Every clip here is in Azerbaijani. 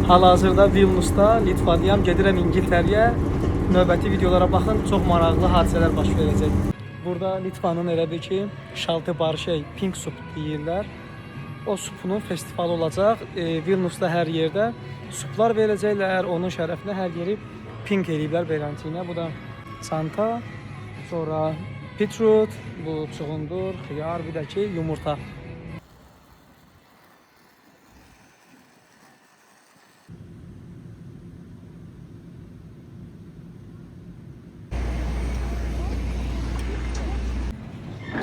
Hal-hazırda Vilniusda, Litvadayam, gedirəm İngiltərəyə. Növbəti videolara baxın, çox maraqlı hadisələr baş verəcək. Burada Litvanın elə bir ki, şaltı barşey, pink sup deyirlər. O supunun festivalı olacaq. Vilniusda hər yerdə suplar verəcəklər. Onun şərəfinə hər yeri pink eləyiblər beləntiyinə. Bu da çanta, sonra beetroot, bu çuğundur, xiyar, bir də ki yumurta.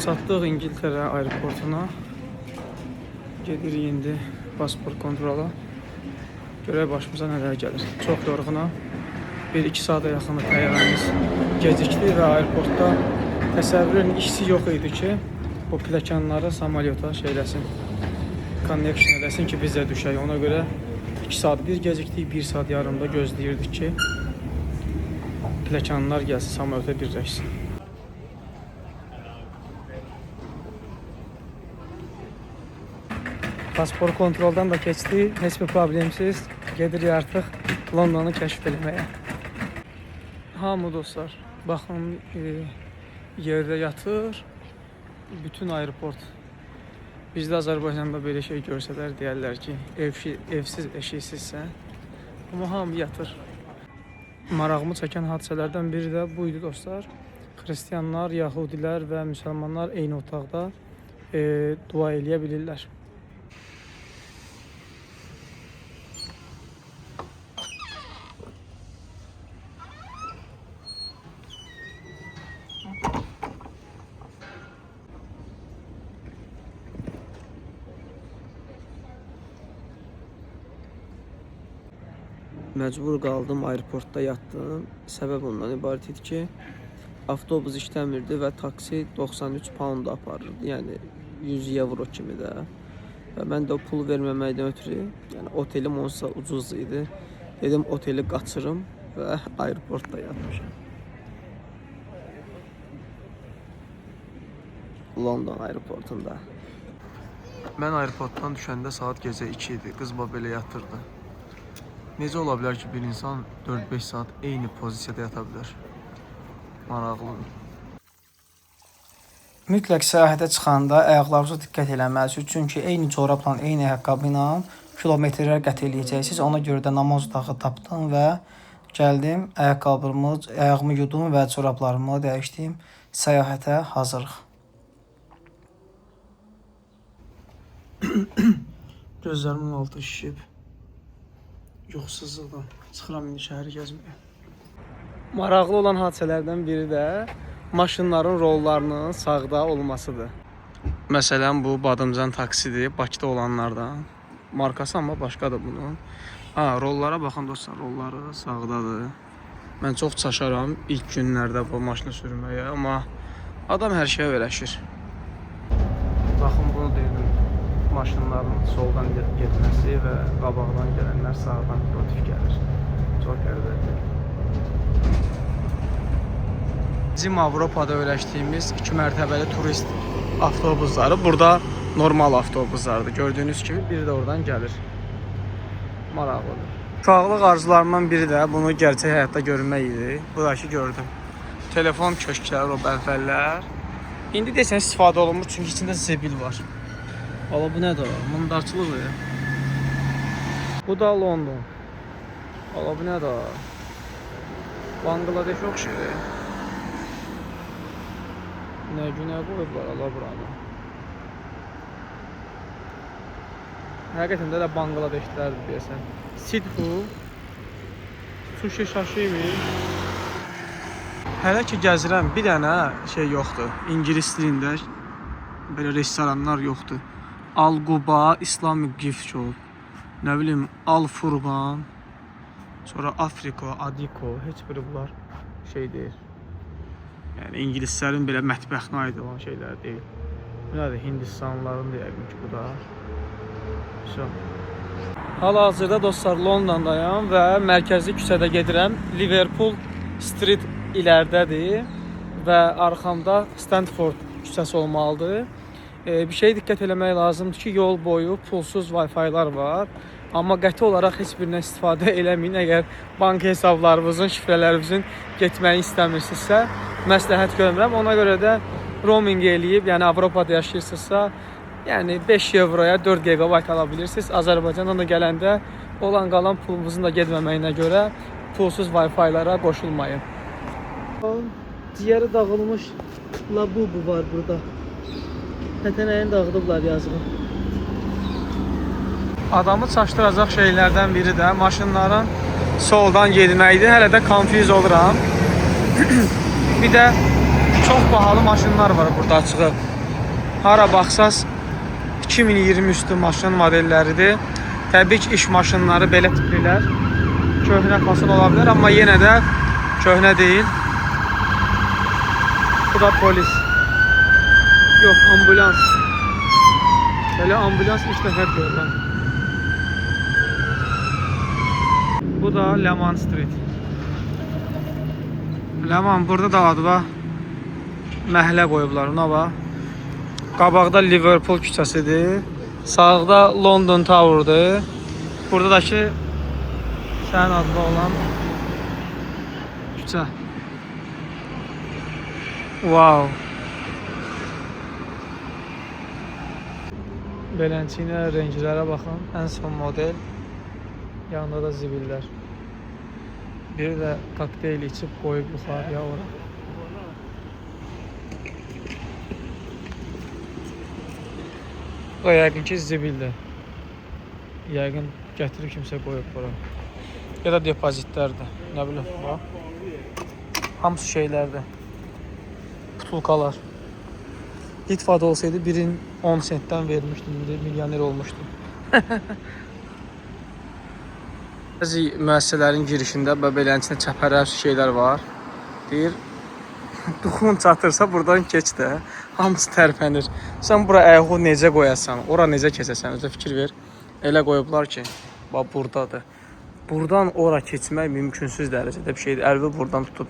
Çatdıq İngiltərə aeroportuna. Gedirik indi pasport kontrola. Görək başımıza nələr gəlir. Çox yorğunam. 1-2 saata yaxın təyyarəmiz gecikdi və aeroportda təsəvvür edin işçi yox idi ki, o pilləkənləri samolyota şey eləsin, connection eləsin ki, biz də düşək. Ona görə 2 saat bir gecikdik, 1 saat yarımda gözləyirdik ki, pilləkənlər gəlsin, samolyota birləşsin. Pasport kontroldan da keçdi, heç bir problemsiz. Gedirik artıq Londonu kəşf eləməyə. Hamı dostlar, baxın yerdə yatır. Bütün aeroport. Bizdə Azərbaycanda belə şey görsələr deyərlər ki, evsiz, eşiksizsən. Amma hamı yatır. Marağımı çəkən hadisələrdən biri də bu idi dostlar. Xristianlar, Yahudilər və müsəlmanlar eyni otaqda dua eləyə bilirlər. Məcbur qaldım, aeroportda yatdım. Səbəb ondan ibarət idi ki, avtobus işləmirdi və taksi 93 pound aparırdı. Yəni 100 evro kimi də. Və mən də o pulu verməməkdən ötürü, yəni otelim onsa ucuz idi. Dedim oteli qaçırım və aeroportda yatmışam. London aeroportunda. Mən aeroportdan düşəndə saat gecə 2 idi. Qız bax belə yatırdı. Necə ola bilər ki, bir insan 4-5 saat eyni pozisiyada yata bilər? Maraqlıdır. Mütləq səyahətə çıxanda ayaqlarınıza diqqət eləməlisiniz. Çünki eyni corabla, eyni ayaqqabı ilə kilometrlər qət eləyəcəksiniz. Ona görə də namaz otağı tapdım və gəldim, ayaqqabımı, ayağımı yudum və corablarımı dəyişdim. Səyahətə hazırıq. Gözlərimin altı şişib. Yuxusuzluqdan çıxıram indi şəhəri gəzməyə. Maraqlı olan hadisələrdən biri də maşınların rollarının sağda olmasıdır. Məsələn, bu badımcan taksidir, Bakıda olanlardan. Markası amma başqadır bunun. Ha, rollara baxın dostlar, rolları sağdadır. Mən çox çaşaram ilk günlərdə bu maşını sürməyə, amma adam hər şeyə öyrəşir. Baxın bunu deyirdim. Maşınların soldan getməsi və qabaqdan gələnlər sağdan protiv gəlir. Çox qəribədir. Bizim Avropada öyrəşdiyimiz 2 mərtəbəli turist avtobusları burada normal avtobuslardır. Gördüyünüz kimi biri də oradan gəlir. Maraqlıdır. Uşaqlıq arzularımdan biri də bunu gerçək həyatda görmək idi. Bu da ki gördüm. Telefon köşkləri o əvvəllər. İndi desən istifadə olunmur çünki içində zibil var. Valla bu nədir? Mındarçılıq ya. Bu da London. Valla bu nədir? Bangladeş oxşayır. Nə günə qoyublar Allah buranı. Həqiqətən də elə Bangladeşlərdir deyəsən. Sidhu Sushi sashimi. Hələ ki gəzirəm, bir dənə şey yoxdur. İngilis dilində belə restoranlar yoxdur. Al Quba Islamic Gift Shop. Nə bilim Al Furqan. Sonra Afrika, Adiko, heç biri bunlar şey deyil. Yəni ingilislərin belə mətbəxinə aid olan şeylər deyil. Bu nədir? Hindistanlıların da yəqin ki bu da. Vəsə. Hal-hazırda dostlar Londondayam və mərkəzi küçədə gedirəm. Liverpool Street iləridədir və arxamda Stanford küçəsi olmalıdır. Bir şeyə diqqət eləmək lazımdır ki, yol boyu pulsuz Wi-Fi-lar var. Amma qəti olaraq heç birindən istifadə eləməyin. Əgər banka hesablarınızın, şifrələrinizin getməyini istəmirsinizsə, məsləhət görmürəm. Ona görə də roaming eləyib, yəni Avropada yaşayırsınızsa, yəni 5 avroya 4 GB ala bilirsiniz. Azərbaycandan da gələndə olan qalan pulunuzun da getməməyinə görə pulsuz Wi-Fi-lara qoşulmayın. Ciyəri dağılmış labubu var burada. Pətənəyini dağıdıblar yazığı. Adamı çaşdıracaq şeylərdən biri də maşınların soldan getməyidir. Hələ də confuse oluram. Bir də çox bahalı maşınlar var burada açığı. Hara baxsaz 2020 üstü maşın modelləridir. Təbii ki, iş maşınları belə tiplilər. Köhnə fason ola bilər, amma yenə də köhnə deyil. Bu da polis. Yox, ambulans. Belə ambulans ilk dəfə görürəm. Bu da Leman Street. Leman burada da adı var. Məhəllə qoyublar ona bax. Qabaqda Liverpool küçəsidir. Sağda London Tower'dır. Burada da ki sənin adında olan küçə. Wow. Beləncə rənglərə baxın. Ən son model. Yanında da zibillər. Biri də kokteyl içib qoyub yuxarıya ora. O yəqin ki zibildir. Yəqin gətirib kimsə qoyub bura. Ya da depozitlərdir. Nə bilim, bax. Hamısı şeylərdir. Butulkalar. Litvada olsaydı birin 10 sentdən vermişdim, indi milyoner olmuşdum. Bəzi müəssisələrin girişində və beləncə çəpərlər şeylər var. Deyir, duxun çatırsa buradan keç də. Hamısı tərpənir. Sən bura ayağı necə qoyasan, ora necə keçəsən, özə fikir ver. Elə qoyublar ki, bax burdadır. Burdan ora keçmək mümkünsüz dərəcədə bir şeydir. Əlvi burdan tutub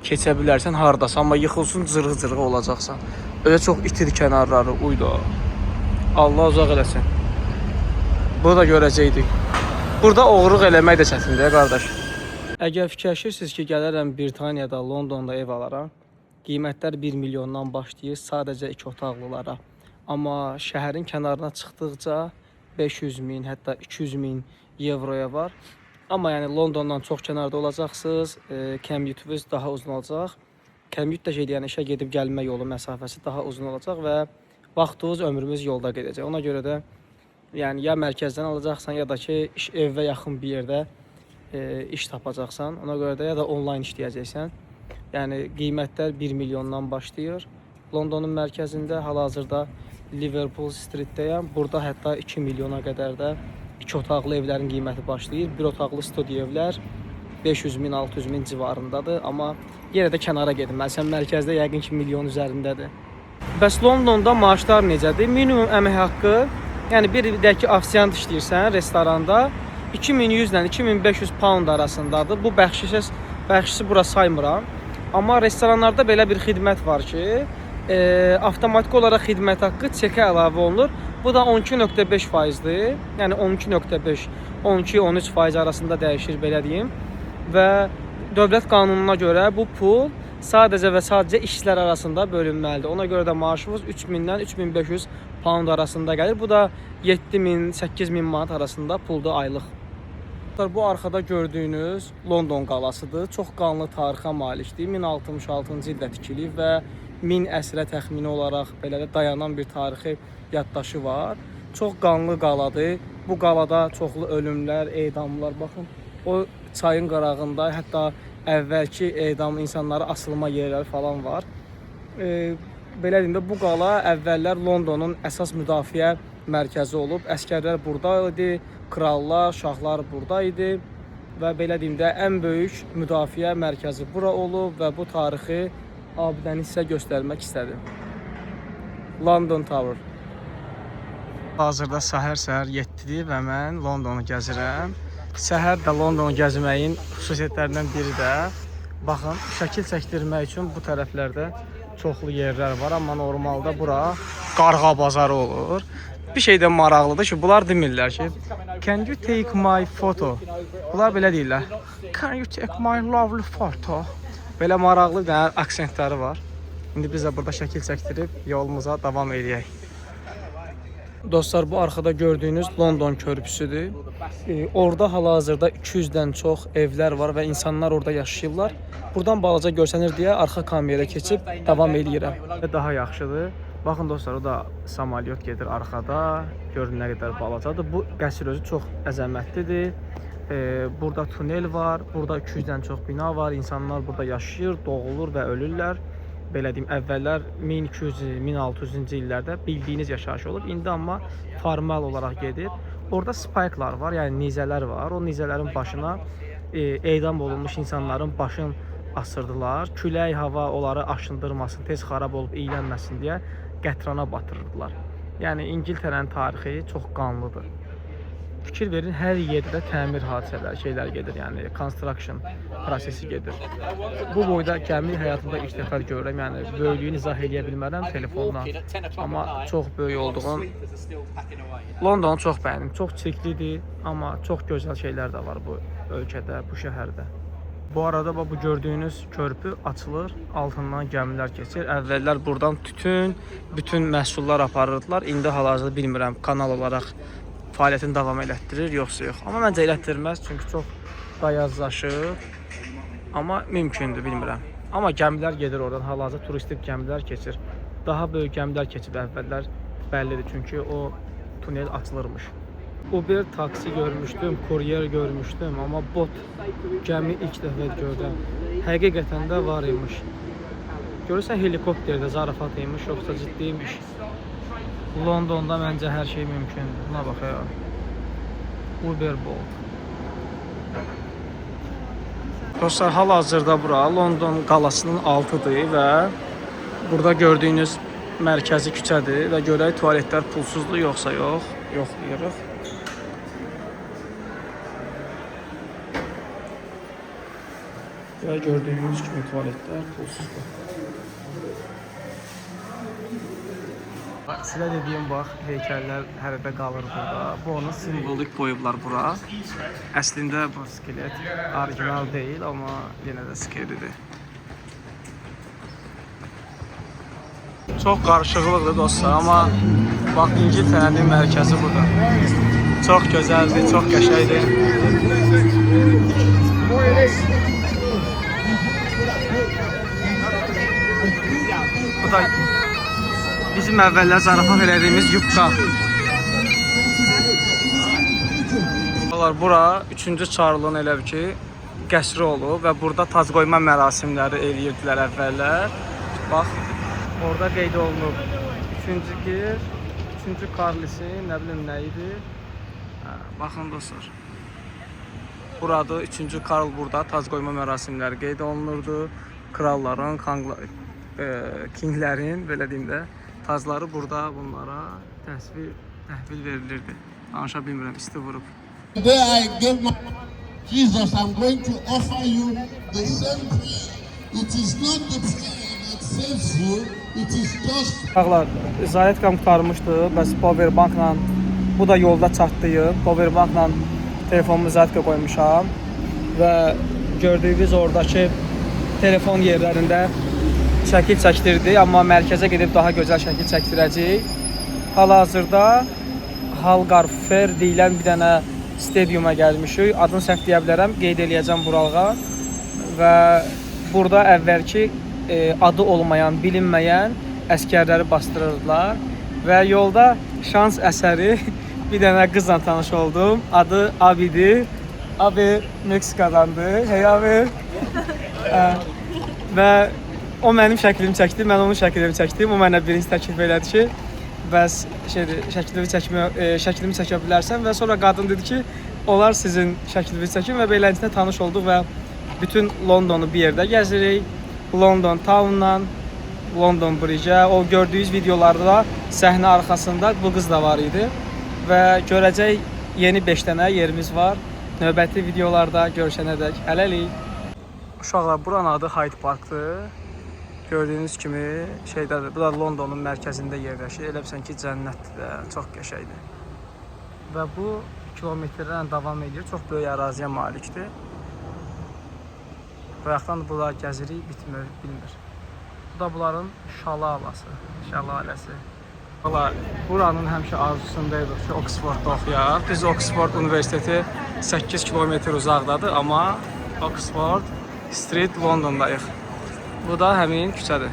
keçə bilərsən hardasa, amma yıxılsın cırıq-cırıq olacaqsan. Öyle çox itidir kənarları, uydu. Allah uzaq eləsin. Bunu da görəcəkdik. Burada oğurluq eləmək də çətindir, qardaş. Əgər fikirləşirsiniz ki, gələrəm Britaniyada, Londonda ev alaram, qiymətlər 1 milyondan başlayır sadəcə 2 otaqlılara. Amma şəhərin kənarına çıxdıqca 500 min, hətta 200 min avroya var. Amma yəni Londondan çox kənarda olacaqsınız, commute-unuz daha uzun olacaq. Commute də şey, yəni işə gedib gəlmə yolu məsafəsi daha uzun olacaq və vaxtınız, ömrünüz yolda gedəcək. Ona görə də yəni ya mərkəzdən alacaqsan, ya da ki iş evə yaxın bir yerdə iş tapacaqsan. Ona görə də ya da onlayn işləyəcəksən. Yəni qiymətlər 1 milyondan başlayır. Londonun mərkəzində hal-hazırda Liverpool Streetdəyəm. Burada hətta 2 milyona qədər də 2 otaqlı evlərin qiyməti başlayır. Bir otaqlı studiya evlər 500 min, 600 min civarındadır. Amma yenə də kənara gedilməlisən. Mərkəzdə yəqin ki milyon üzərindədir. Bəs Londonda maaşlar necədir? Minimum əmək haqqı, yəni bir deyək ki, ofisiant işləyirsən restoranda 2100 ilə 2500 pound arasındadır. Bu bəxşişi bura saymıram. Amma restoranlarda belə bir xidmət var ki, avtomatik olaraq xidmət haqqı çekə əlavə olunur. Bu da 12.5 faizdir. Yəni 12.5, 12-13 faiz arasında dəyişir belə deyim. Və dövlət qanununa görə bu pul sadəcə və sadəcə işçilər arasında bölünməlidir. Ona görə də maaşınız 3000-dən 3500 pound arasında gəlir. Bu da 7000, 8000 manat arasında puldur aylıq. Bu arxada gördüyünüz London qalasıdır. Çox qanlı tarixə malikdir. 1066-cı ildə tikilib və 1000 əsrə təxmini olaraq belə də dayanan bir tarixi yaddaşı var. Çox qanlı qaladır. Bu qalada çoxlu ölümlər, edamlar, baxın, o çayın qırağında hətta əvvəlki edam insanları asılma yerləri falan var. Belə deyim də, bu qala əvvəllər Londonun əsas müdafiə mərkəzi olub. Əskərlər burada idi, krallar, şahlar burada idi və belə deyim də ən böyük müdafiə mərkəzi bura olub və bu tarixi abidəni sizə göstərmək istədim. London Tower. Hazırda səhər-səhər 7-dir və mən Londonu gəzirəm. Səhər də Londonu gəzməyin xüsusiyyətlərindən biri də, baxın, şəkil çəkdirmək üçün bu tərəflərdə çoxlu yerlər var, amma normalda bura qarğa bazarı olur. Bir şey də maraqlıdır ki, bunlar demirlər ki, "Can you take my photo?" Bunlar belə deyirlər. "Can you take my lovely photo?" Belə maraqlı bir dənə aksentləri var. İndi biz də burada şəkil çəkdirib yolumuza davam eləyək. Dostlar, bu arxada gördüyünüz London körpüsüdür. Orada hal-hazırda 200-dən çox evlər var və insanlar orada yaşayırlar. Buradan balaca görsənir deyə arxa kameraya keçib davam eləyirəm. Və daha yaxşıdır. Baxın dostlar, o da samolyot gedir arxada. Görün nə qədər balacadır. Bu qəsr özü çox əzəmətlidir. Burada tunel var, burada 200-dən çox bina var. İnsanlar burada yaşayır, doğulur və ölürlər. Belə deyim, əvvəllər 1200, 1600-cü illərdə bildiyiniz yaşayış olub. İndi amma formal olaraq gedir. Orada spike'lar var, yəni nizələr var. O nizələrin başına edam olunmuş insanların başını asırdılar. Külək, hava onları aşındırmasın, tez xarab olub iylənməsin deyə qətrana batırırdılar. Yəni İngiltərənin tarixi çox qanlıdır. Fikir verin, hər yerdə təmir hadisələri, şeylər gedir, yəni construction prosesi gedir. Bu boyda gəmi həyatımda ilk dəfə görürəm, yəni böyüklüyünü izah eləyə bilmərəm telefondan. Amma çox böyük olduğunu Londonu çox bəyəndim. Çox çirklidir, amma çox gözəl şeylər də var bu ölkədə, bu şəhərdə. Bu arada bax bu gördüyünüz körpü açılır, altından gəmilər keçir. Əvvəllər buradan tütün, bütün məhsullar aparırdılar. İndi hal-hazırda bilmirəm kanal olaraq fəaliyyətini davam elətdirir yoxsa yox. Amma məncə elətdirməz, çünki çox dayazlaşır. Amma mümkündür, bilmirəm. Amma gəmilər gedir oradan, hal-hazırda turistik gəmilər keçir. Daha böyük gəmilər keçib əvvəllər bəllidir, çünki o tunel açılırmış. Uber taksi görmüşdüm, kuryer görmüşdüm, amma bot gəmi ilk dəfə görürəm. Həqiqətən də var imiş. Görürsən helikopterdə zarafat imiş, yoxsa ciddi imiş. Londonda məncə hər şey mümkündür. Buna bax ya. Uber Bolt. Dostlar, hal-hazırda bura London qalasının altıdır və burada gördüyünüz mərkəzi küçədir və görək tualetlər pulsuzdur yoxsa yox. Yoxlayırıq. Və gördüyünüz kimi tualetlər pulsuzdur. Sizə dediyim bax, heykəllər hələ də qalır burada. Bu onun simvolik qoyublar bura. Əslində bu skelet orijinal deyil, amma yenə də skeletidir. Çox qarışıqlıqdır dostlar, amma bax İngiltərənin mərkəzi budur. Çox gözəldir, çox qəşəngdir. Bu da bizim əvvəllər zarafat elədiyimiz yubka. Bura 3-cü Çarlın elə ki qəsri olub və burada tac qoyma mərasimləri eləyirdilər əvvəllər. Bax, orada qeyd olunub. 3-cü Gir, 3-cü Karlisin, nə bilim nə idi. Hə, baxın dostlar. Buradır, 3-cü Karl burada tac qoyma mərasimləri qeyd olunurdu. Kralların, kinglərin, belə deyim də, tacları burada bunlara təhvil verilirdi. Danışa bilmirəm, isti vurub. Today I gave my Jesus, I'm going to offer you the same prayer. It is not the prayer that saves you, it is just Uşaqlar, zaryadkam qurtarmışdı. Bəs powerbankla bu da yolda çatdıyıq. Powerbankla telefonumu zaryadka qoymuşam və gördüyünüz oradakı telefon yerlərində şəkil çəkdirdi, amma mərkəzə gedib daha gözəl şəkil çəkdirəcəyik. Hal-hazırda Halgarfer deyilən bir dənə stadiuma gəlmişik. Adını səhv deyə bilərəm, qeyd eləyəcəm buralığa. Və burada əvvəlki adı olmayan, bilinməyən əskərləri bastırırdılar və yolda şans əsəri bir dənə qızla tanış oldum. Adı Abidir. Abi Meksikadandır. Hey abi. Və o mənim şəklimi çəkdi, mən onun şəklini çəkdim. O mənə birinci təklif elədi ki, bəs şeydir, şəklimi çəkə bilərsən və sonra qadın dedi ki, onlar sizin şəklinizi çəkin və beləncə tanış olduq və bütün Londonu bir yerdə gəzirik. London Town-dan London Bridge-ə, o gördüyünüz videolarda səhnə arxasında bu qız da var idi və görəcək yeni 5 dənə yerimiz var. Növbəti videolarda görüşənədək hələlik. Uşaqlar, buranın adı Hyde Parkdır. Gördüyünüz kimi şeydədir. Bu da Londonun mərkəzində yerləşir. Elə bilsən ki, cənnətdir də, çox qəşəngdir. Və bu kilometrlərlə davam edir. Çox böyük əraziyə malikdir. Bayaqdan da bunlar gəzirik, bitmir, bilmir. Bu da bunların şalalası, şəlaləsi. Valla buranın həmişə arzusundaydıq ki, Oxfordda oxuyaq. Düz Oxford Universiteti 8 kilometr uzaqdadır, amma Oxford Street Londondayıq. Bu da həmin küçədir.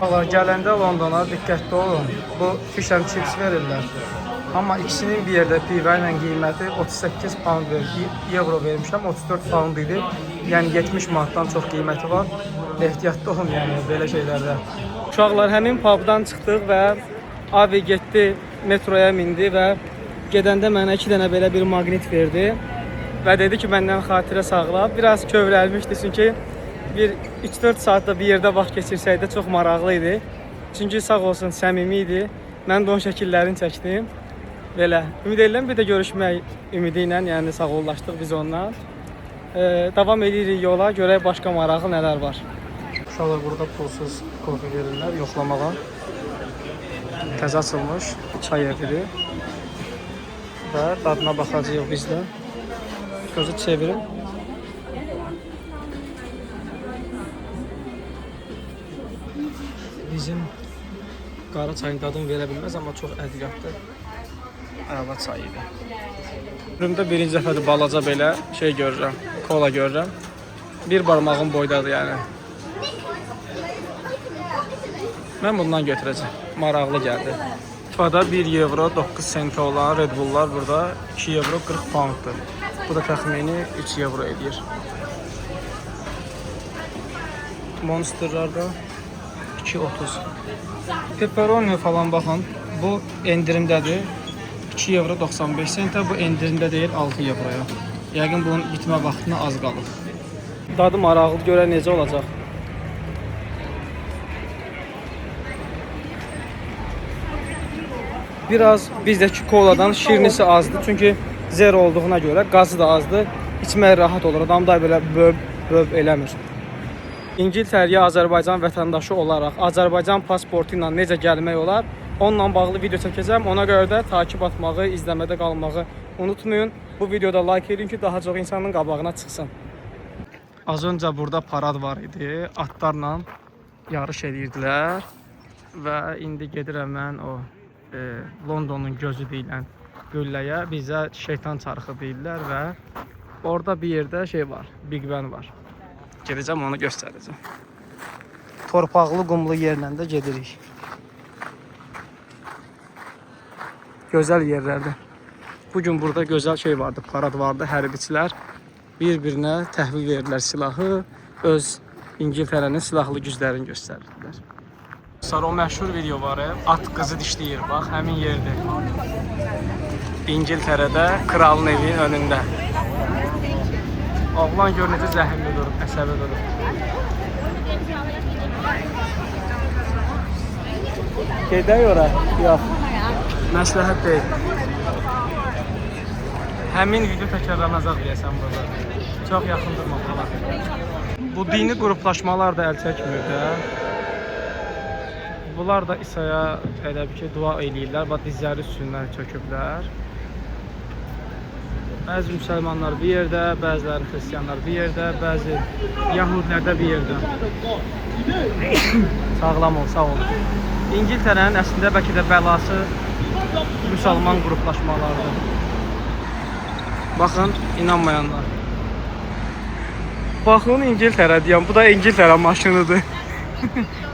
Valla gələndə Londona diqqətli olun. Bu fish and chips verirlər. Amma ikisinin bir yerdə pivə ilə qiyməti 38 pound ver, evro vermişəm, 34 pound idi. Yəni 70 manatdan çox qiyməti var. Ehtiyatlı olun yəni belə şeylərdə. Uşaqlar həmin pubdan çıxdıq və Avi getdi metroya mindi və gedəndə mənə 2 dənə belə bir maqnit verdi və dedi ki, məndən xatirə saxla. Biraz kövrəlmişdi çünki bir 3-4 saat da bir yerdə vaxt keçirsəydi çox maraqlı idi. Çünki sağ olsun səmimi idi. Mən də onun şəkillərini çəkdim. Belə. Ümid edirəm bir də görüşmək ümidi ilə, yəni sağollaşdıq biz ondan. Davam edirik yola, görək başqa maraqlı nələr var. Uşaqlar burada pulsuz kofe verirlər yoxlamağa. Təzə açılmış çay evidir. Və dadına baxacağıq biz də. Gözü çevirin. Bizim qara çayın dadını verə bilməz, amma çox ədviyyatlı əla çay idi. Ömrümdə birinci dəfədir balaca belə şey görürəm, kola görürəm. Bir barmağım boydadır yəni. Mən bundan götürəcəm. Maraqlı gəldi. Litvada 1 evro 9 sentə olan Red Bulllar burada 2 evro 40 pounddur. Bu da təxmini 3 evro edir. Monsterlar da 2.30. Pepperoni falan baxın. Bu endirimdədir. 2 evro 95 sentə. Bu endirimdə deyil 6 evroya. Yəqin bunun bitmə vaxtına az qalır. Dadı maraqlı görə necə olacaq. Biraz bizdəki koladan şirinisi azdır. Çünki zero olduğuna görə qazı da azdır. İçmək rahat olur. Adam da belə böb böb eləmir. İngiltərəyə Azərbaycan vətəndaşı olaraq Azərbaycan pasportu ilə necə gəlmək olar? Onunla bağlı video çəkəcəm. Ona görə də takip atmağı, izləmədə qalmağı unutmayın. Bu videoda like edin ki, daha çox insanın qabağına çıxsın. Az öncə burada parad var idi. Atlarla yarış edirdilər və indi gedirəm mən o Londonun gözü deyilən qülləyə. Bizə şeytan çarxı deyirlər və orada bir yerdə şey var, Big Ben var. Gedəcəm onu göstərəcəm. Torpaqlı, qumlu yerlə də gedirik. Gözəl yerlərdə. Bugün burada gözəl şey vardı, parad vardı. Hərbiçilər bir-birinə təhvil verdilər silahı, öz İngiltərənin silahlı güclərini göstərirdilər. Sonra o məşhur video var, at qızı dişləyir, bax, həmin yerdir. İngiltərədə kralın evinin önündə. Oğlan gör necə zəhmli durub, əsəbi durub. Gedək ora? Yox. Məsləhət deyil. Həmin video təkrarlanacaq deyəsən burada. Çox yaxın durma buralar. Bu dini qruplaşmalar da əl çəkmir də. Bunlar da İsa'ya elə bir ki, dua eləyirlər. Bax dizləri üstündən çöküblər. Bəzi müsəlmanlar bir yerdə, bəziləri xristianlar bir yerdə, bəzi yahudilər də bir yerdə. Sağlam ol, sağ ol. İngiltərənin əslində bəlkə də bəlası müsəlman qruplaşmalarıdır. Baxın, inanmayanlar. Baxın, İngiltərə deyəm. Bu da İngiltərə maşınıdır.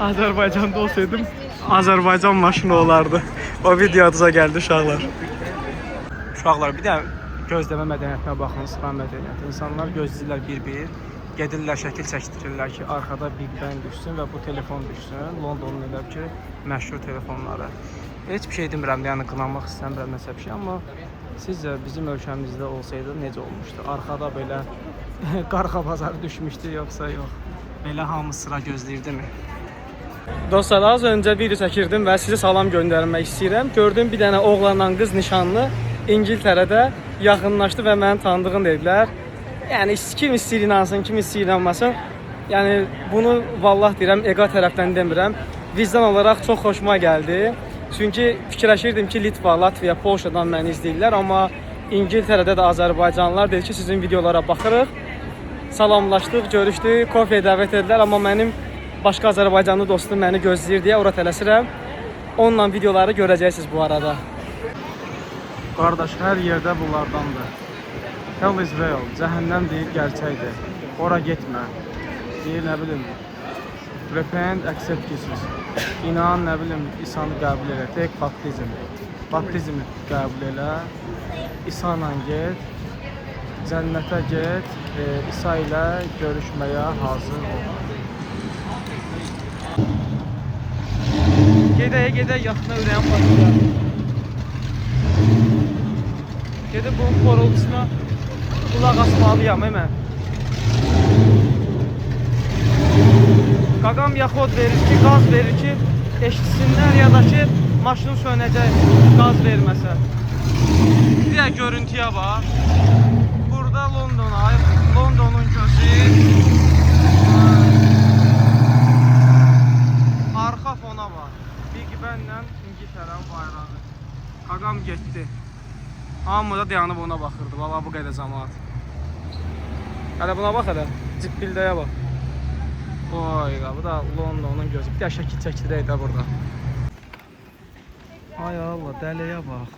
Azərbaycanda olsaydım, Azərbaycan maşını olardı. O video adıza gəldi uşaqlar. Uşaqlar, bir də gözləmə mədəniyyətinə baxın, sıra mədəniyyəti. İnsanlar gözləyirlər bir-bir, gedirlər şəkil çəkdirirlər ki, arxada Big Ben düşsün və bu telefon düşsün. Londonun elə ki, məşhur telefonları. Heç bir şey demirəm, yəni qınamaq istəmirəm nəsə bir şey, amma sizcə bizim ölkəmizdə olsaydı necə olmuşdu? Arxada belə qarğa bazarı düşmüşdü yoxsa yox? Belə hamı sıra gözləyirdimi? Dostlar, az öncə video çəkirdim və sizə salam göndərmək istəyirəm. Gördüm bir dənə oğlanla qız nişanlı İngiltərədə yaxınlaşdı və məni tanıdığını dedilər. Yəni kim istəyir inansın, kim istəyir inanmasın. Yəni bunu vallah deyirəm, eqo tərəfdən demirəm. Vicdan olaraq çox xoşuma gəldi. Çünki fikirləşirdim ki, Litva, Latviya, Polşadan məni izləyirlər, amma İngiltərədə də azərbaycanlılar dedi ki, sizin videolara baxırıq. Salamlaşdıq, görüşdük, kofeyə dəvət etdilər, amma mənim başqa azərbaycanlı dostum məni gözləyir deyə ora tələsirəm. Onunla videoları görəcəksiniz bu arada. Qardaş, hər yerdə bunlardandır. Hell is real, cəhənnəm deyir, gerçəkdir. Ora getmə. Deyir, nə bilim, repent, accept Jesus. İnan, nə bilim, İsa'nı qəbul elə. Take baptism. Baptizmi qəbul elə. İsa ilə get. Cənnətə get. İsa ilə görüşməyə hazır ol. Gedək, gedək, yaxına ürəyim partlayar. Gedib bunun xorultusuna qulaq asmalıyam, mən. Qaqam ya xod verir ki, qaz verir ki, eşitsinlər ya da ki, maşın sönəcək qaz verməsə. Bir də görüntüyə bax. Burada London ay, Londonun gözü. Arxa fona bax. Big Benlə İngiltərənin bayrağı. Qaqam getdi. Hamı da dayanıb ona baxırdı. Valla bu qədər camaat. Hələ buna bax hələ. Cippildəyə bax. Oy, bu da Londonun gözü. Bir də şəkil çəkdirək də burada. Ay Allah, dələyə bax.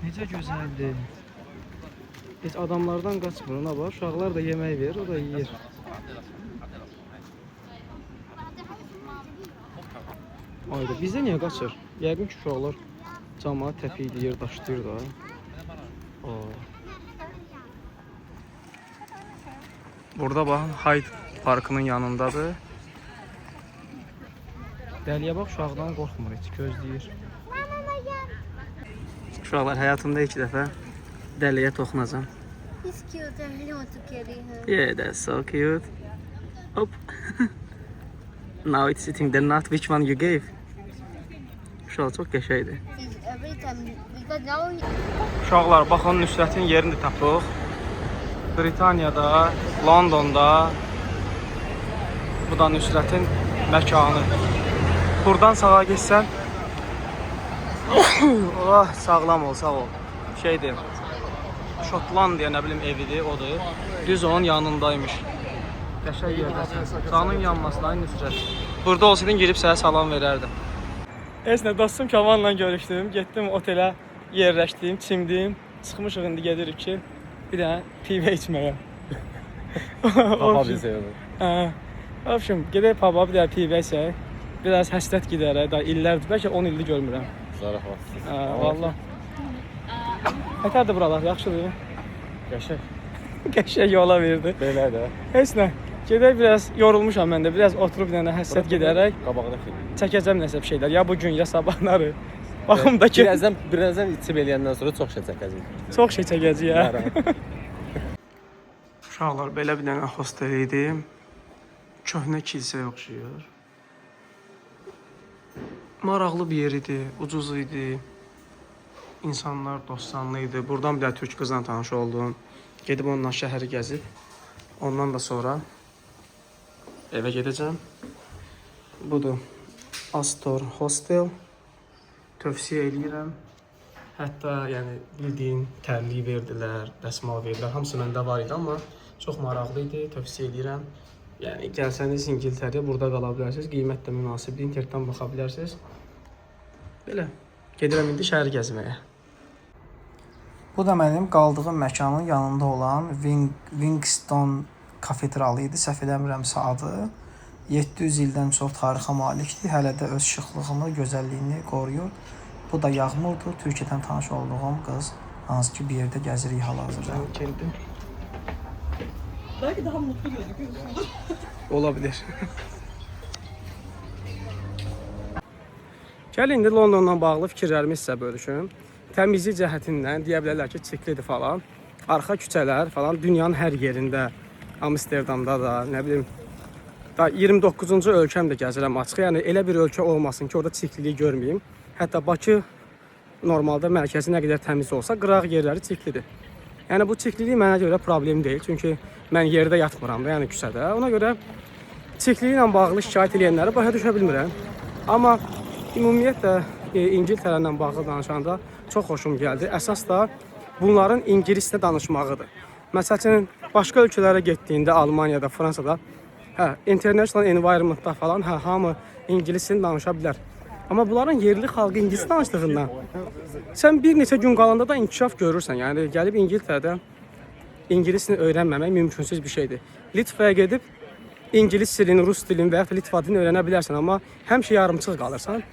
Necə gözəldir. Heç adamlardan qaçmır, ona bax. Uşaqlar da yemək verir, o da yeyir. Ayda bizdə niyə qaçır? Yəqin ki, uşaqlar camaat təpikləyir, daşlayır da. Aa. Burada baxın, Hyde Parkının yanındadır. Dəliyə bax, uşaqdan qorxmur heç, gözləyir. Uşaqlar, həyatımda ilk dəfə dəliyə toxunacam. He's cute. I really want to carry her. Yeah, that's so cute. Hop. Now it's sitting the nut. Which one you gave? Uşaq çox qəşəngdir. He's every time because now he, Uşaqlar, baxın Nüsrətin yerini də tapıq. Britaniyada, Londonda bu da Nüsrətin məkanı. Buradan sağa getsən oh, sağlam ol, sağ ol. Şeydir. Şotlandiya nə bilim evidir, odur. Düz onun yanındaymış. Qəşəng yerdəsən. Canın yanmasın ay Nüsrət. Burada olsaydın girib sənə salam verərdim. Heç nə, dostum Kamanla görüşdüm. Getdim otelə yerləşdim, çimdim. Çıxmışıq indi gedirik ki, bir dənə pivə içməyə. Papa bizi seviyor. Hə. Vəbşim, gedək paba bir dənə pivə içək. Biraz həsrət gidərək, daha illərdir, bəlkə 10 ildir görmürəm. Zarafatsız. Hə, vallah. Nətərdir buralar, yaxşıdır? Qəşəng. Qəşəng yola verdi. Belə də. Heç nə. Gedək biraz yorulmuşam mən də. Biraz oturub bir dənə həsrət gedərək Qabağına xeyir. çəkəcəm nəsə bir şeylər. Ya bu gün, ya sabahları. Baxım da ki, Birazdan içib eləyəndən sonra çox şey çəkəcək. çox şey çəkəcəyik. Narahat. Uşaqlar, belə bir dənə hostel idi. Köhnə kilsəyə oxşayır. Maraqlı bir yer idi, ucuz idi. İnsanlar dostanlı idi. Buradan bir də türk qızla tanış oldum. Gedib onunla şəhəri gəzib. Ondan da sonra evə gedəcəm. Budur Astor Hostel. Tövsiyə eləyirəm. Hətta yəni bildiyin tərliyi verdilər, dəsmal verdilər. Hamısı məndə var idi, amma çox maraqlı idi. Tövsiyə eləyirəm. Yəni gəlsəniz İngiltərəyə burada qala bilərsiniz. Qiymət də münasibdir. İnternetdən baxa bilərsiniz. Belə. Gedirəm indi şəhər gəzməyə. Bu da mənim qaldığım məkanın yanında olan Wingston kafedralı idi. Səhv eləmirəmsə adı. 700 ildən çox tarixə malikdir. Hələ də öz şıxlığını, gözəlliyini qoruyur. Bu da Yağmurdur. Türkiyədən tanış olduğum qız. Hansı ki bir yerdə gəzirik hal-hazırda. Kendim. Belki daha mutlu gözüküyorsundur. Olabilir. Gəlin indi Londonla bağlı fikirlərimi sizə bölüşüm. Təmizlik cəhətindən deyə bilərlər ki, çirklidir falan. Arxa küçələr falan dünyanın hər yerində, Amsterdamda da, nə bilim, da 29-cu ölkəm də gəzirəm açıq. Yəni elə bir ölkə olmasın ki, orada çirkliliyi görməyim. Hətta Bakı normalda mərkəzi nə qədər təmiz olsa, qıraq yerləri çirklidir. Yəni bu çirklilik mənə görə problem deyil. Çünki mən yerdə yatmıram da, yəni küçədə. Ona görə çirkliliklə bağlı şikayət edənləri başa düşə bilmirəm. Amma ümumiyyətlə İngiltərə ilə bağlı danışanda çox xoşum gəldi. Əsas da bunların ingiliscə danışmağıdır. Məsəl üçün başqa ölkələrə getdiyində Almaniyada, Fransada, hə, international environmentda falan, hə, hamı ingilis dilini danışa bilər. Amma bunların yerli xalqı ingilis danışdığından sən bir neçə gün qalanda da inkişaf görürsən. Yəni gəlib İngiltərədə ingilis dilini öyrənməmək mümkünsüz bir şeydir. Litvaya gedib ingilis dilini, rus dilini və yaxud da Litva dilini öyrənə bilərsən, amma həmişə yarımçıq qalırsan.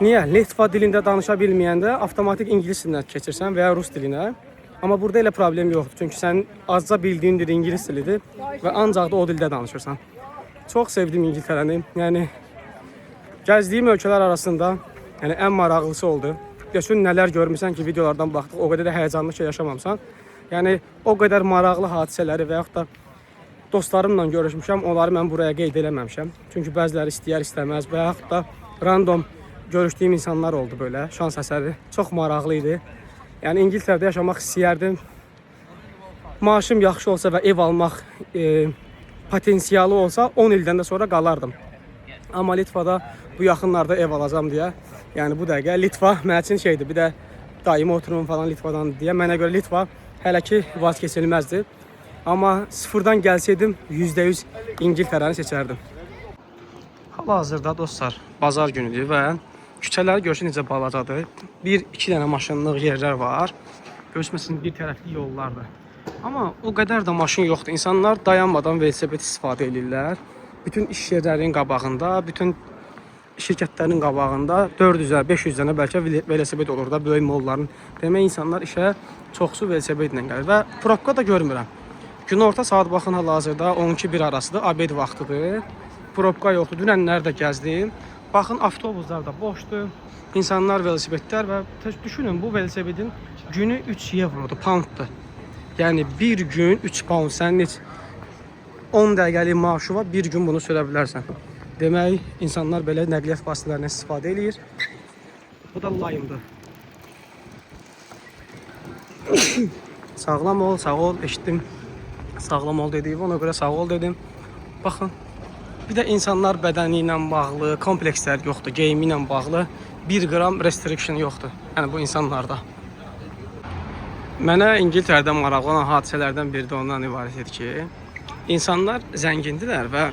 Niyə? Litva dilində danışa bilməyəndə avtomatik ingilis dilinə keçirsən və ya rus dilinə. Amma burada elə problem yoxdur. Çünki sənin azca bildiyin dil ingilis dilidir və ancaq da o dildə danışırsan. Çox sevdim İngiltərəni. Yəni gəzdiyim ölkələr arasında yəni ən maraqlısı oldu. Düşün nələr görmüsən ki, videolardan baxdıq, o qədər də həyəcanlı şey yaşamamısan. Yəni o qədər maraqlı hadisələri və yaxud da dostlarımla görüşmüşəm, onları mən buraya qeyd eləməmişəm. Çünki bəziləri istəyər, istəməz və yaxud da random görüşdüyüm insanlar oldu belə, şans əsəri. Çox maraqlı idi. Yəni İngiltərədə yaşamaq istəyərdim. Maaşım yaxşı olsa və ev almaq potensialı olsa 10 ildən də sonra qalardım. Amma Litvada bu yaxınlarda ev alacam deyə, yəni bu dəqiqə Litva mənim üçün şeydir. Bir də daimi oturum falan Litvadan deyə mənə görə Litva hələ ki vazkeçilməzdir. Amma sıfırdan gəlsəydim %100 İngiltərəni seçərdim. Hal-hazırda dostlar, bazar günüdür və küçələr görürsünüz necə balacadır. Bir-iki dənə maşınlıq yerlər var. Görürsünüz bir tərəfli yollardır. Amma o qədər də maşın yoxdur. İnsanlar dayanmadan velosiped istifadə edirlər. Bütün iş yerlərinin qabağında, bütün şirkətlərin qabağında 400-ə, 500 dənə bəlkə velosiped olur da böyük molların. Demək insanlar işə çoxsu velosipedlə gəlir və probka da görmürəm. Günorta saat baxın hal-hazırda 12-1 arasıdır, abed vaxtıdır. Probka yoxdur. Dünənlər də gəzdim. Baxın avtobuslar da boşdur. İnsanlar velosipedlər və düşünün bu velosipedin günü 3 evrodur, pounddur. Yəni bir gün 3 pound sənin heç 10 dəqiqəlik maaşı var, bir gün bunu sürə bilərsən. Demək, insanlar belə nəqliyyat vasitələrindən istifadə eləyir. Bu da Lime'dır. Sağlam ol, sağ ol, eşitdim. Sağlam ol dediyim, ona görə sağ ol dedim. Baxın, bir də insanlar bədəni ilə bağlı komplekslər yoxdur, geyimi ilə bağlı 1 qram restriction yoxdur. Yəni bu insanlarda. Mənə İngiltərədə maraqlı olan hadisələrdən biri də ondan ibarət idi ki, insanlar zəngindirlər və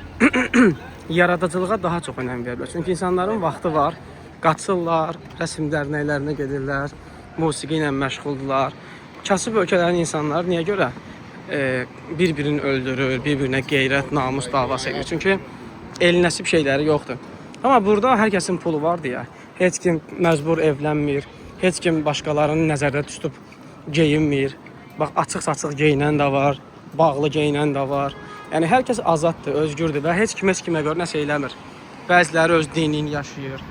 yaradıcılığa daha çox önəm verirlər. Çünki insanların vaxtı var, qaçırlar, rəsm dərnəklərinə gedirlər, musiqi ilə məşğuldurlar. Kasıb ölkələrin insanları niyə görə bir-birini öldürür, bir-birinə qeyrət, namus davası edir? Çünki el nəsib şeyləri yoxdur. Amma burada hər kəsin pulu var deyə heç kim məcbur evlənmir, heç kim başqalarını nəzərdə tutub geyinmir. Bax açıq-saçıq geyinən də var, bağlı geyinən də var. Yəni hər kəs azaddır, özgürdür və heç kim heç kimə görə nəsə eləmir. Bəziləri öz dinini yaşayır.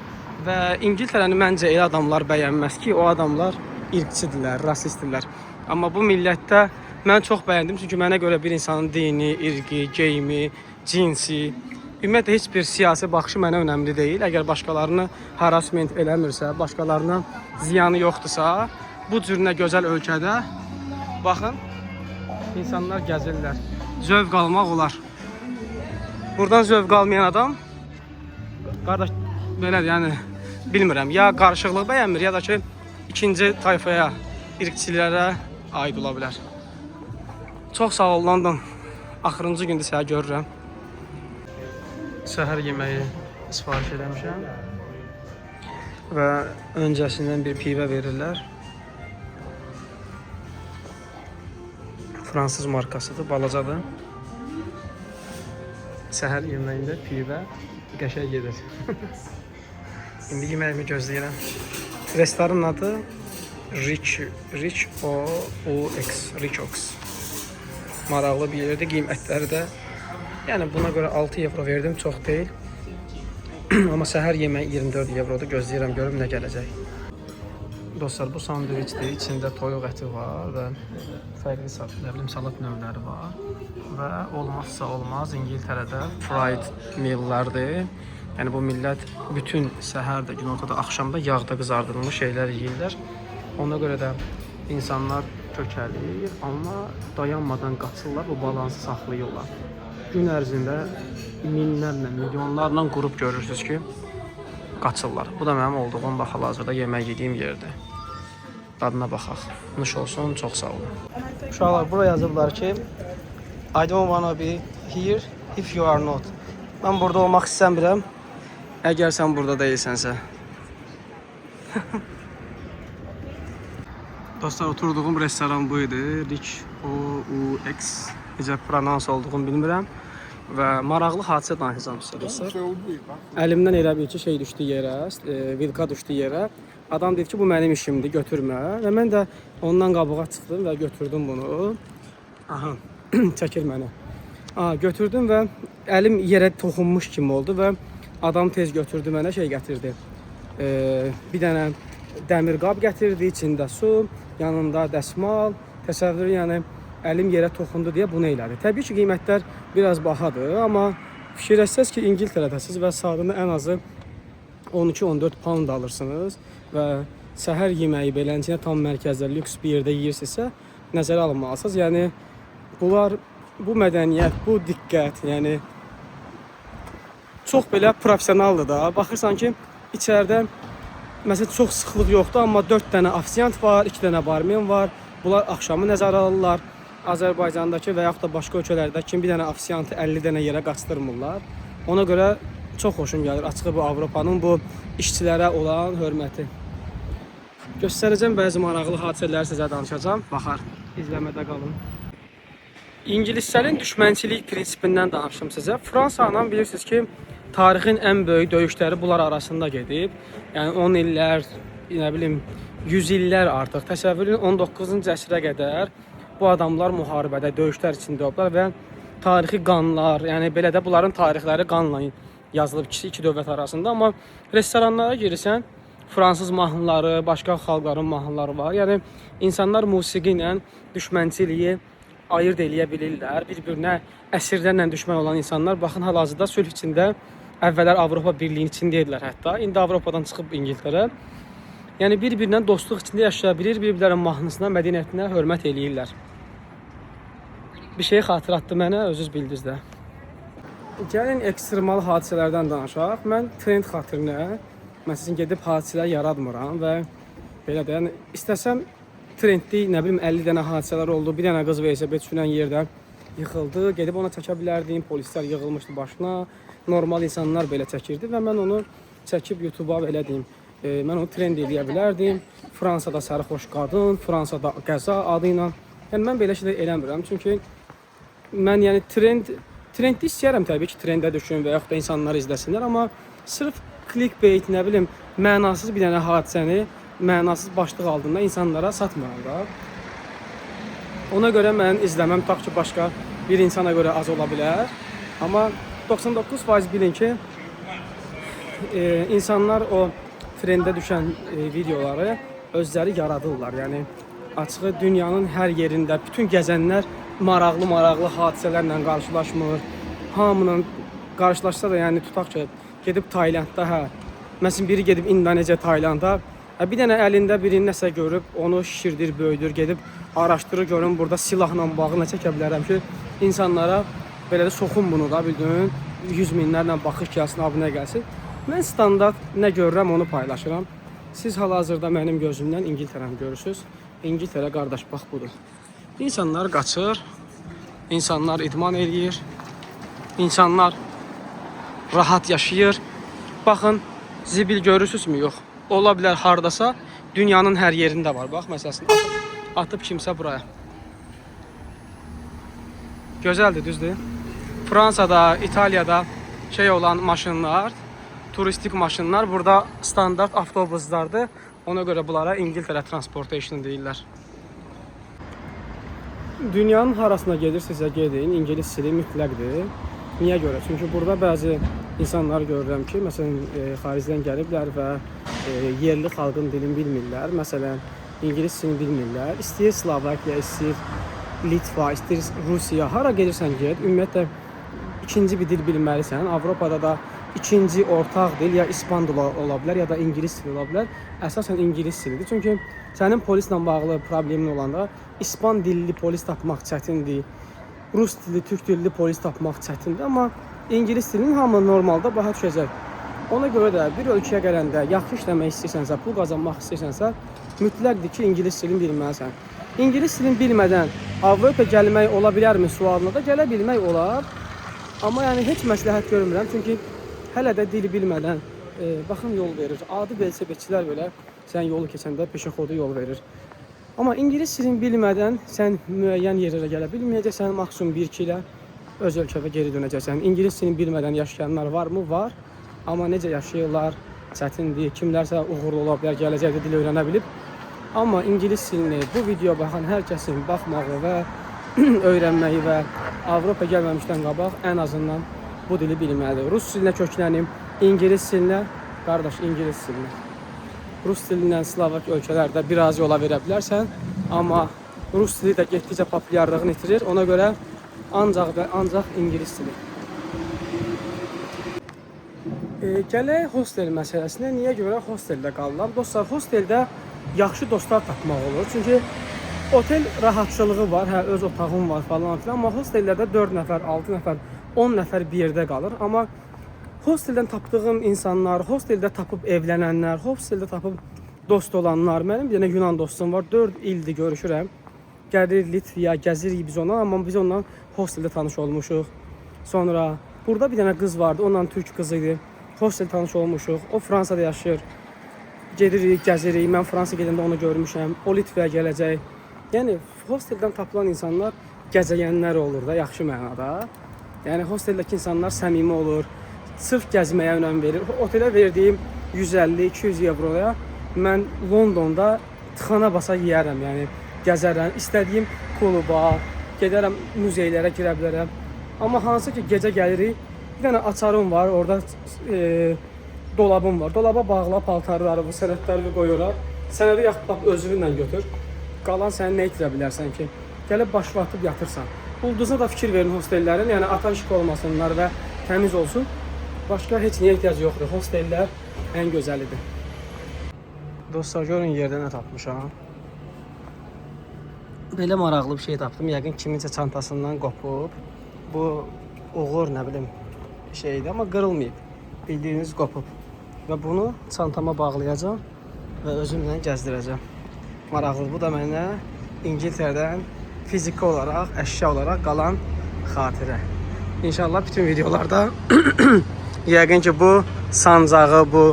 Və İngiltərəni məncə elə adamlar bəyənməz ki, o adamlar irqçidirlər, rasistdirlər. Amma bu millətdə mən çox bəyəndim, çünki mənə görə bir insanın dini, irqi, geyimi, cinsi, ümumiyyətlə heç bir siyasi baxışı mənə önəmli deyil. Əgər başqalarını harassment eləmirsə, başqalarına ziyanı yoxdursa, bu cür nə gözəl ölkədə baxın, insanlar gəzirlər. Zövq almaq olar. Buradan zövq almayan adam qardaş belədir, yəni bilmirəm, ya qarışıqlıq bəyənmir, ya da ki ikinci tayfaya, irqçilərə aid ola bilər. Çox sağ ol London. Axırıncı gündür səni görürəm. Səhər yeməyi sifariş eləmişəm və öncəsindən bir pivə verirlər. Fransız markasıdır, balacadır. Səhər yeməyində pivə qəşəng gedir. İndi yeməyimi gözləyirəm. Restoranın adı Rich O O X, Rich Ox. Maraqlı bir yerdir, qiymətləri də yəni buna görə 6 evro verdim, çox deyil. Amma səhər yeməyi 24 evrodur. Gözləyirəm görüm nə gələcək. Dostlar, bu sandviçdir. İçində toyuq əti var və fərqli nə bilim salat növləri var. Və olmazsa olmaz İngiltərədə fried meallardır. Yəni bu millət bütün səhər də, günortada, axşamda yağda qızardılmış şeylər yeyirlər. Ona görə də İnsanlar kökəlir, amma dayanmadan qaçırlar, bu balansı saxlayırlar. Gün ərzində minlərlə, milyonlarla qrup görürsüz ki, qaçırlar. Bu da mənim olduğum bax hal-hazırda yemək yediyim yerdir. Dadına baxaq. Nuş olsun, çox sağ olun. Uşaqlar, bura yazıblar ki, I don't wanna be here if you are not. Mən burada olmaq istəmirəm. Əgər sən burada deyilsənsə. Dostlar, oturduğum restoran bu idi. Rick O U X necə pronounce olduğunu bilmirəm. Və maraqlı hadisə danışacağam sizə dostlar. Əlimdən elə bil ki, şey düşdü yerə, vilka düşdü yerə. Adam dedi ki, bu mənim işimdir, götürmə. Və mən də ondan qabağa çıxdım və götürdüm bunu. Aha, çəkir məni. Aha, götürdüm və əlim yerə toxunmuş kimi oldu və adam tez götürdü mənə şey gətirdi. Bir dənə dəmir qab gətirdi, içində su, yanında dəsmal. Təsəvvür, yəni əlim yerə toxundu deyə bunu elədi. Təbii ki, qiymətlər biraz bahadır, amma fikirləşsəz ki, İngiltərədəsiz və saatını ən azı 12-14 pound alırsınız və səhər yeməyi beləncə tam mərkəzdə lüks bir yerdə yeyirsinizsə, nəzərə almalısınız. Yəni bunlar, bu mədəniyyət, bu diqqət, yəni çox belə professionaldır da. Baxırsan ki, içəridə məsələn çox sıxlıq yoxdur, amma 4 dənə ofisiant var, 2 dənə barmen var. Bunlar axşamı nəzərə alırlar. Azərbaycandakı və yaxud da başqa ölkələrdə kim bir dənə ofisiantı 50 dənə yerə qaçdırmırlar. Ona görə çox xoşum gəlir açığı bu Avropanın bu işçilərə olan hörməti. Göstərəcəm bəzi maraqlı hadisələri sizə danışacağam. Baxar, izləmədə qalın. İngilislərin düşmənçilik prinsipindən danışım sizə. Fransa ilə bilirsiniz ki, tarixin ən böyük döyüşləri bunlar arasında gedib. Yəni 10 illər, nə bilim, 100 illər artıq. Təsəvvür edin 19-cu əsrə qədər bu adamlar müharibədə, döyüşlər içində olublar və tarixi qanlar, yəni belə də bunların tarixləri qanla yazılıb iki dövlət arasında. Amma restoranlara girirsən, fransız mahnıları, başqa xalqların mahnıları var. Yəni insanlar musiqi ilə düşmənçiliyi ayırd eləyə bilirlər. Bir-birinə əsrlərlə düşmən olan insanlar baxın hal-hazırda sülh içində, əvvəllər Avropa Birliyinin içində idilər hətta. İndi Avropadan çıxıb İngiltərə. Yəni bir-birinə dostluq içində yaşaya bilir, bir-birlərinin mahnısına, mədəniyyətinə hörmət eləyirlər. Bir şey xatırlatdı mənə, özünüz bildiniz də. Gəlin ekstremal hadisələrdən danışaq. Mən trend xatirinə məsələn gedib hadisələr yaratmıram və belə də, yəni istəsəm trendli, nə bilim 50 dənə hadisələr oldu. Bir dənə qız velosiped sürən yerdə yıxıldı. Gedib ona çəkə bilərdim. Polislər yığılmışdı başına. Normal insanlar belə çəkirdi və mən onu çəkib YouTube-a belə deyim, mən onu trend eləyə bilərdim. Fransada sərxoş qadın, Fransada qəza adı ilə. Yəni mən belə şeylər eləmirəm. Çünki mən yəni trendli istəyirəm təbii ki, trendə düşün və yaxud da insanlar izləsinlər, amma sırf clickbait, nə bilim, mənasız bir dənə hadisəni mənasız başlıq altında insanlara satmıram da. Ona görə mən izləməm tutaq ki, başqa bir insana görə az ola bilər. Amma 99% bilin ki, insanlar o trendə düşən videoları özləri yaradırlar. Yəni açığı dünyanın hər yerində bütün gəzənlər maraqlı hadisələrlə qarşılaşmır. Hamının qarşılaşsa da, yəni tutaq ki, gedib Taylandda, hə, məsələn biri gedib İndoneziya, Taylanda, bir dənə əlində biri nəsə görüb, onu şişirdir, böyüdür, gedib araşdırır, görün burada silahla bağlı nə çəkə bilərəm ki, insanlara belə də soxun bunu da, bildin, 100 minlərlə baxış gəlsin, abunə gəlsin. Mən standart nə görürəm, onu paylaşıram. Siz hal-hazırda mənim gözümdən İngiltərəni görürsüz. İngiltərə qardaş, bax budur. İnsanlar qaçır, insanlar idman eləyir, insanlar rahat yaşayır. Baxın, zibil görürsünüzmü? Yox. Ola bilər hardasa, dünyanın hər yerində var. Bax, məsələn, atıb kimsə buraya. Gözəldir, düzdür? Fransada, İtaliyada şey olan maşınlar, turistik maşınlar burada standart avtobuslardır. Ona görə bunlara İngiltərə Transportation deyirlər. Dünyanın harasına gedirsinizsə gedin, ingilis dili mütləqdir. Niyə görə? Çünki burada bəzi insanlar görürəm ki, məsələn, xaricdən gəliblər və yerli xalqın dilini bilmirlər. Məsələn, ingilis dilini bilmirlər. İstəyir Slovakiya, istəyir Litva, istəyir Rusiya, hara gedirsən get, ümumiyyətlə ikinci bir dil bilməlisən. Avropada da ikinci ortaq dil ya ispan dili ola bilər, ya da ingilis dili ola bilər. Əsasən ingilis dilidir. Çünki sənin polislə bağlı problemin olanda ispan dilli polis tapmaq çətindir. Rus dilli, türk dilli polis tapmaq çətindir, amma ingilis dilinin hamı normalda başa düşəcək. Ona görə də bir ölkəyə gələndə yaxşı işləmək istəyirsənsə, pul qazanmaq istəyirsənsə, mütləqdir ki, ingilis dilini bilməlisən. İngilis dilini bilmədən Avropa gəlmək ola bilərmi sualına da gələ bilmək olar. Amma yəni heç məsləhət görmürəm, çünki hələ də dili bilmədən baxın yol verir. Adi velosipedçilər belə sən yolu keçəndə peşəxodu yol verir. Amma ingilis dilini bilmədən sən müəyyən yerlərə gələ bilməyəcəksən, maksimum 1-2 ilə öz ölkənə geri dönəcəksən. İngilis dilini bilmədən yaşayanlar varmı? Var. Amma necə yaşayırlar? Çətindir. Kimlərsə uğurlu ola bilər, gələcəkdə dil öyrənə bilib. Amma ingilis dilini bu videoya baxan hər kəsin baxmağı və öyrənməyi və Avropa gəlməmişdən qabaq ən azından bu dili bilməlidir. Rus dilinə köklənim, ingilis dilinə, qardaş, ingilis dilinə. Rus dilindən Slovak ölkələrdə biraz yola verə bilərsən, amma rus dili də getdikcə populyarlığını itirir. Ona görə ancaq və ancaq ingilis dili. Gələk hostel məsələsinə. Niyə görə hosteldə qalıram? Dostlar, hosteldə yaxşı dostlar tapmaq olur. Çünki otel rahatçılığı var, hə, öz otağın var falan filan, amma hostellərdə 4 nəfər, 6 nəfər, 10 nəfər bir yerdə qalır. Amma hosteldən tapdığım insanlar, hosteldə tapıb evlənənlər, hosteldə tapıb dost olanlar, mənim bir dənə Yunan dostum var, 4 ildir görüşürəm. Gəlir Litvaya, gəzirik biz ondan, amma biz ondan hosteldə tanış olmuşuq. Sonra burada bir dənə qız vardı, onunla türk qızı idi. Hostel tanış olmuşuq. O Fransada yaşayır. Gedirik, gəzirik. Mən Fransa gedəndə onu görmüşəm. O Litvaya gələcək. Yəni hosteldən tapılan insanlar gəzəyənlər olur da, yaxşı mənada. Yəni hosteldəki insanlar səmimi olur. Sırf gəzməyə önəm verir. Otelə verdiyim 150-200 avroya mən Londonda tıxana basa yeyərəm, yəni gəzərəm, istədiyim kluba, gedərəm, muzeylərə girə bilərəm. Amma hansı ki gecə gəlirik, bir dənə açarım var, orada dolabım var. Dolaba bağla paltarlarımı, sənədlərimi qoyuram. Sənədi yaxud lap özünlə götür. Qalan səni nə itirə bilərsən ki? Gəlib başını atıb yatırsan. Ulduzuna da fikir verin hostellərin, yəni atan şık olmasınlar və təmiz olsun. Başqa heç niyə ehtiyac yoxdur. Hostellər ən gözəlidir. Dostlar, görün yerdə nə tapmışam. Belə maraqlı bir şey tapdım. Yəqin kiminsə çantasından qopub. Bu uğur nə bilim şeydir, amma qırılmayıb. Bildiyiniz qopub. Və bunu çantama bağlayacağam və özümlə gəzdirəcəm. Maraqlı. Bu da mənə İngiltərədən fiziki olaraq, əşya olaraq qalan xatirə. İnşallah bütün videolarda yəqin ki bu sancağı, bu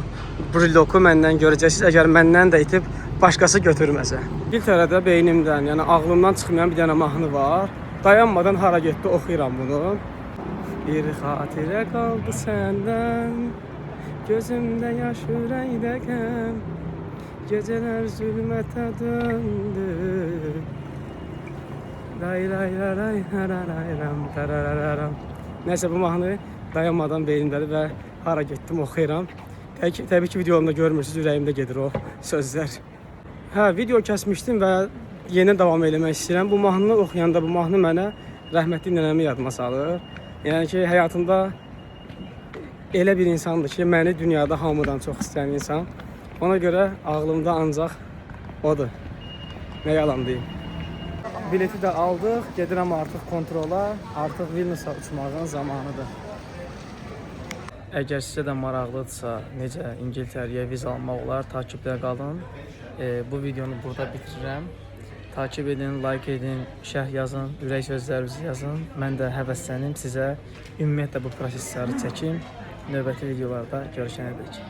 brilloku məndən görəcəksiniz. Əgər məndən də itib başqası götürməsə. İngiltərədə beynimdən, yəni ağlımdan çıxmayan bir dənə mahnı var. Dayanmadan hara getdi oxuyuram bunu. Bir xatirə qaldı səndən, gözümdə yaş, ürəkdə qəm. Gecələr zülmətə döndü. Lay lay lay lay lay lay ram tarararam. Nəysə bu mahnı dayanmadan beynimdədir və hara getdim oxuyuram. Təbii ki videomda görmürsünüz, ürəyimdə gedir o sözlər. Hə, video kəsmişdim və yenidən davam eləmək istəyirəm. Bu mahnını oxuyanda bu mahnı mənə rəhmətli nənəmi yadıma salır. Yəni ki, həyatımda elə bir insandır ki, məni dünyada hamıdan çox istəyən insan. Ona görə ağlımda ancaq odur. Nə yalan deyim. Bileti də aldıq, gedirəm artıq kontrola. Artıq Vilniusa uçmağın zamanıdır. Əgər sizə də maraqlıdırsa, necə İngiltərəyə viza almaq olar, takibdə qalın. Bu videonu burada bitirirəm. Takib edin, like edin, şərh yazın, ürək sözlərinizi yazın. Mən də həvəslənim sizə ümumiyyətlə bu prosesləri çəkim. Növbəti videolarda görüşənə dək.